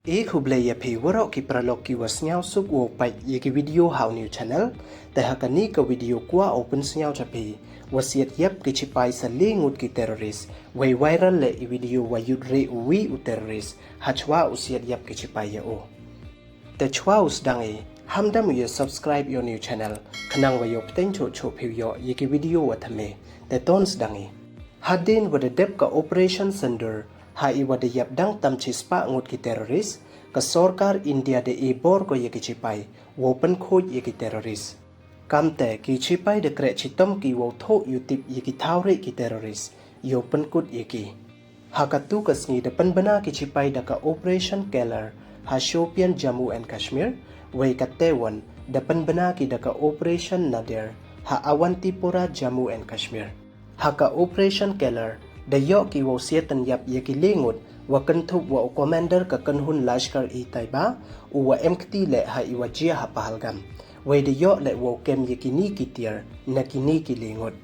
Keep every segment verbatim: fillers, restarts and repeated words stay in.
E khublei ya phi waroh ki paralok ki wa sniawsuk wow pait ya ki video ha u new channel. Te ha kani ka video kwah u pynsniaw cha phi, wa siat yap ki chipai sa le ngut ki terrorist, wei viral le i video wa yut re u wi u terrorist hachwa u siat yap ki chipai ya u. Te chwa u sdang i, hamdam u ya subscribe ya u new channel, khnang wa yoh pteng choh choh phi u yoh ya ki video wa thymme. Te ton sdang i. Hadien wa da dep ka Operation Sindoor, ha i wa da yap dang tam chispah ngut ki terrorist, ka sorkar India da e bor ko ya ki chipai wow pynkhuid ya ki terrorist. Kamte ki chipai da kreh chitom ki wow thoh yutip ya ki thaw re ki terrorist, yow pynkut ya ki. Ha katu ka sngi da pynbna ki chipai da ka Operation Kalar ha Shopian, Jammu and Kashmir, wei ka Tewon da pynbna ki da ka Operation Nadir ha Awantipora, Jammu and Kashmir. Ha ka Operation Kalar da yoh ki wow siat yap ya ki le ngut, wa kynthup wa u commander ka kynhun Lashkar-e-Taiba, u wa em kti le ha i wa jia ha Pahalgam. Wei da yoh le wow kem ya kini ki tiar na kini ki le ngut.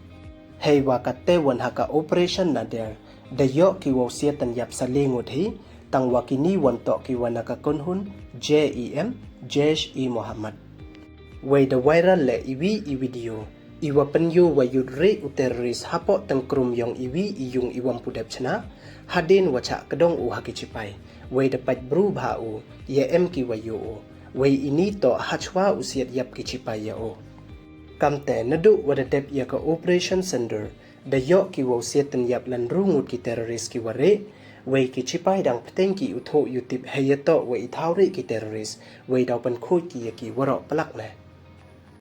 Hei wa ka Tewon ha ka Operation Nadir da yoh ki wow siat yap sa le ngut hi, tang wa kini wan toh ki wa na ka kynhun J E M, Jaish-e-Mohammed. Wei da viral le i wi i video i wa pynyoo wa yut re u terrorist hapoh tyngkrum yong i wi i yung i wam pu dep chna, hadien wa chah kdong u ha ki chipai. Wei da pait bru bha u, ya em ki wa yoo u. Wei ini toh hachwa u siat yap ki chipai ya u. Kamte naduh wa da dep ya ka Operation Sindoor, da yoh ki wow siat yap lan ru ngut ki terrorist ki wa re, wei ki chipai dang pteng ki u thoh yutip hei ya toh wa i thaw re ki terrorist, wei daw pynkhuid ki ya ki waroh plak ne.